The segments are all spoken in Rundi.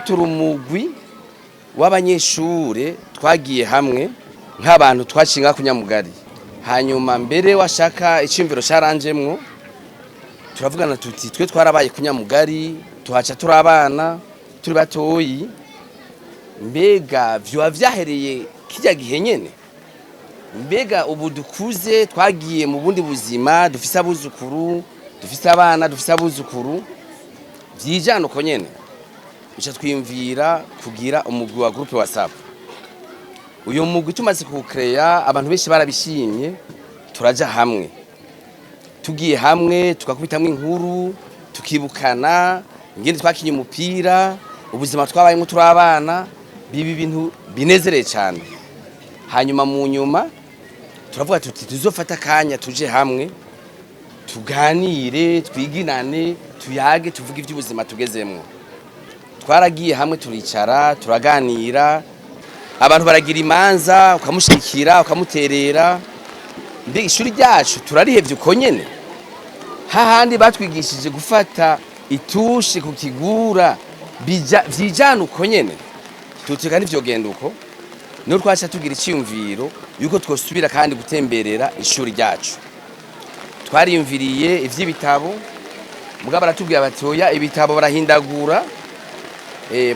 Turi umugwi w'abanyeshure twagiye hamwe nk'abantu twacinga kunyamugari. Hanyuma mbere washaka iciyumviro caranjemwo, turavugana tuti: "Twe twarabaye kunyamugari, tuhaca turi abana, turi batoyi. Mbega vyoba vyahereye kirya gihe nyene? Mbega ubu dukuze, twagiye mu bundi buzima, dufise abuzukuru, dufise abana, dufise abuzukuru, vyijana uko nyene?" Bica twiyumvira kugira umugwi wa groupe WhatsApp. Uyu mugwi tumaze kuwucréa, abantu benshi barabishimye. Turaja hamwe, tugiye hamwe tugakubitamwo inkuru, tukibukana ingene twakinye umupira, ubuzima twabayemwo turi abana. Biba ibintu binezereye cyane. Hanyuma mu nyuma turavuga tuti: "Tuzofata akanya tuje hamwe, tuganire, twiginane, tuyage, tuvuge iby'ubuzima tugezemwo." Twaragiye hamwe, turicara, turaganira. Abantu baragira imanza, ukamushikira, ukamuterera. Mbega ishuri ryacu turarihevye uko nyene, hahandi batwigishije gufata itushe ku kigura, vyijana uko nyene? Tuteka ntivyogenda uko. Niho twaca tugira iciyumviro yuko twosubira kandi gutemberera ishuri ryacu. Twariyumviriye ivy'ibitabo, mugabo baratubwira bati: "Oya, ibitabo barahindagura."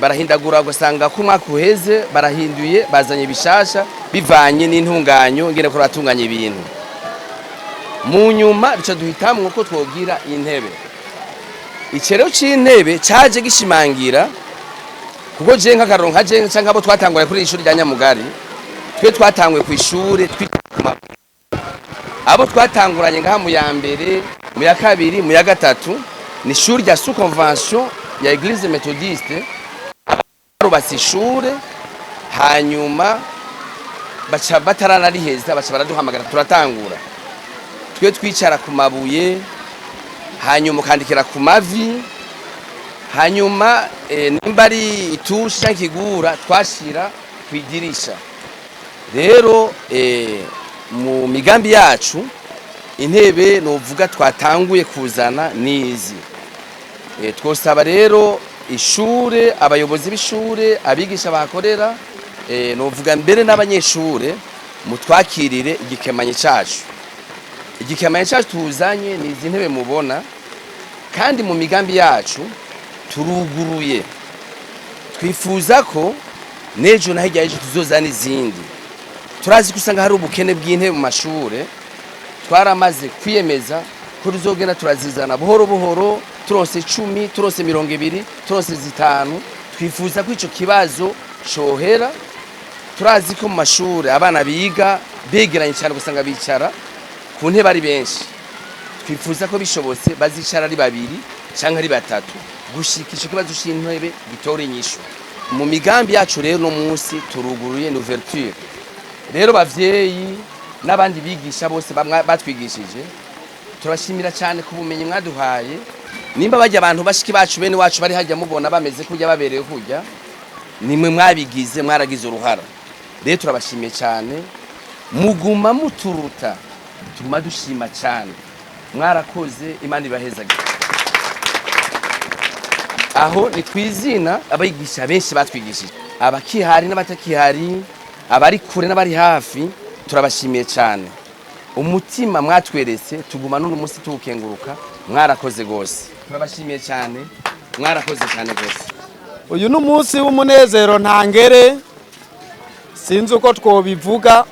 Barahindagura, ugasanga ko umwaka uheze barahinduye, bazanye bishasha bivanye n'intunganyo ngene ko baratunganya ibintu. Mu nyuma duca duhitamwo ko twogira intebe. Icero c'intebe caje gishimangira, kuko je nk'akaroro, nka je canke abo twatanguye kuri iri shuri rya Nyamugari, twe twatanguye ku ishure, abo twatanguranye ngaha mu ya mbere, mu ya kabiri, mu ya gatatu, ni ishuri rya sous convention ya Église Méthodiste. Barubatse ishure, hanyuma baca bataranariheza, baca baraduhamagara, turatangura. Twe twicara ku mabuye, hanyuma ukandikira ku mavi, hanyuma nimba ari itushe canke ikigura, twashira kwidirisha. Rero mu migambi yacu, intebe novuga twatanguye kuzana nizi. Twosaba rero ishure, abayobozi b'ishure, abigisha bahakorera, novuga mbere n'abanyeshure, mutwakirire igikemanyi cacu. Igikemanyi cacu tuzanye ni izi ntebe mubona. Kandi mu migambi yacu turuguruye, twifuza ko n'ejo na hirya y'ejo tuzozana izindi. Turazi ko usanga hari ubukene bw'intebe mu mashure. Twaramaze kwiyemeza ko tuzogenda turazizana buhoro buhoro, turonse 10, turonse 20, turonse 5. Twifuza ko ico kibazo cohera. Turazi ko mu mashure abana biga begeranye cyane, ugasanga bicara ku ntebe ari benshi. Twifuza ko bishobotse bazicara ari babiri canke ari batatu, gushika ico kibazo c'intebe gitora inyishu. Mu migambi yacu rero, no munsi turuguruye, ni ouverture. Rero bavyeyi n'abandi bigisha bose batwigishije, turashimira cyane ku bumenyi mwaduhaye. Nimba bajya abantu bashiki bacu, bene wacu bari hajya, mubona bameze kurya, babereye kurya, nimwe mwabigize, mwaragize uruhara. Rero turabashimiye cyane, muguma muturuta, tuguma dushima cyane. Mwarakoze, Imana ibahezagire. Aho ni twizina abigisha benshi batwigishije, abakihari n'abatakihari, abari kure n'abari hafi, turabashimiye cyane. Umutima mwatweretse tuguma n'uno munsi tuwukenguruka. Mwarakoze gose, turabashimiye cyane, mwarakoze cyane gose. Uyu ni umunsi w'umunezero ntangere, sinzi uko twobivuga.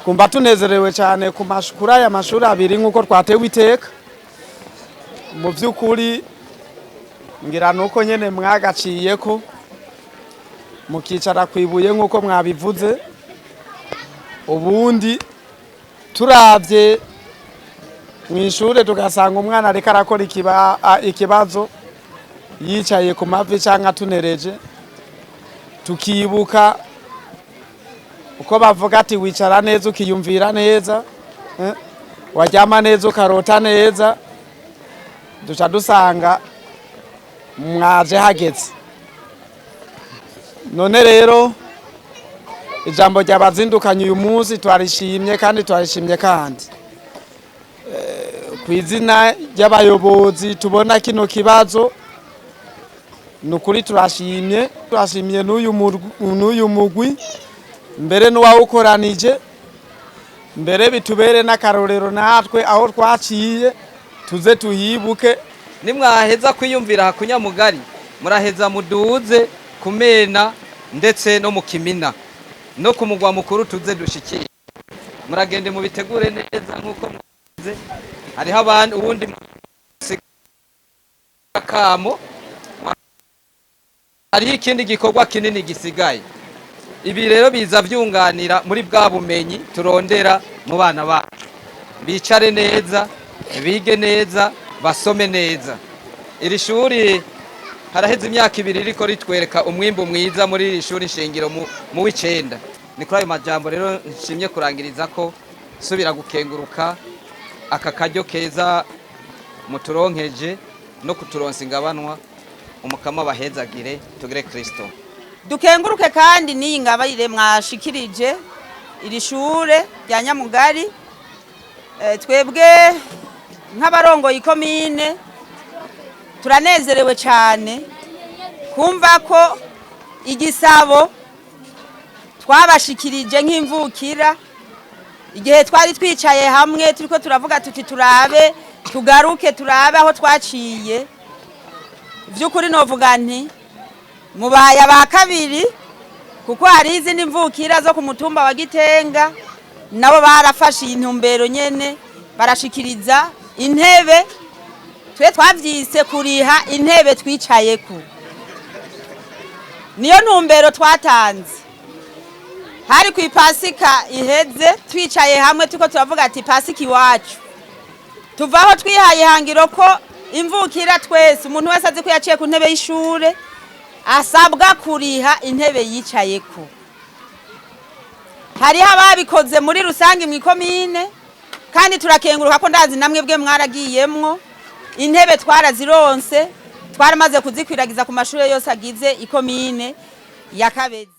Twumva tunezerewe cyane kuri aya mashuri abiri nk'uko twatewe iteka. Mu by'ukuri ngira ni uko nyine mwagaciye ko mukicara ku ibuye nk'uko mwabivuze. Ubundi turabye mu ishuri, tugasanga umwana ariko arakora ikibazo yicaye ku mavi cyangwa atunereje, tukibuka uko bavuga ati: "Wicara neza ukiyumvira neza, waryama neza ukarota neza." Duca dusanga mwaje hageze. None rero ijambo ryabazindukanye uyu munsi twarishimye, kandi twarishimye, kandi ku izina ry'abayobozi tubona kino kibazo. Ni ukuri turashimye, turashimye n'uyu mugwi, mbere n'uwawukoranije, mbere bitubere n'akarorero natwe aho twaciye tuze tuhibuke. Nimwaheza kwiyumvira kunyamugari, muraheza muduze kumena ndetse no mu Kimina no ku mugwa mukuru, tuze dushikiye. Muragende mubitegure neza nk'uko muze. Hariho abandi ubundi kamo, hariho ikindi gikorwa kinini gisigaye. Ibi rero biza vyunganira muri bwa bumenyi turondera mu bana bacu, bicare neza, bige neza, basome neza. Iri shuri haraheze imyaka 2 riko ritwereka umwimbu mwiza muri iri shuri nshingiro mu w'icenda. Ni kuri ayo majambo rero nshimye kurangiriza ko subira gukenguruka aka karyo keza muturonkeje no kuturonsa ingabanwa. Umukama bahezagire, tugire Kristo. Dukenguruke kandi n'iyi ngabire mwashikirije iri shure rya Nyamugari. Twebwe nk'abarongoye ikomine turanezerewe cyane kumva ko igisabo twabashikirije nk'imvukira igihe twari twicaye hamwe turiko turavuga tuti turabe, tugaruke turabe aho twaciye. By'ukuri novuga nti mubaye aba kabiri, kuko hari izindi mvukira zo ku mutumba wa Gitenga nabo barafashe iyi ntumbero nyene, barashikiriza intebe. Twe twavyise kuriha intebe twicayeko, niyo ntumbero twatanze. Hari ku ipasika iheze, twicaye hamwe turiko turavuga ati pasika iwacu tuvaho twihaye ihangiro ko imvukira twese, umuntu wese azi ko yaciye ku ntebe y'ishure, asabwa kuriha intebe yicayeko. Hariho ababikoze muri rusange mu ikomine, kandi turakenguruka ko ndazi namwe bwe mwaragiyemwo. Intebe twarazironse, twaramaze kuzikwiragiza ku mashuri yose agize ikomine ya Kabezi.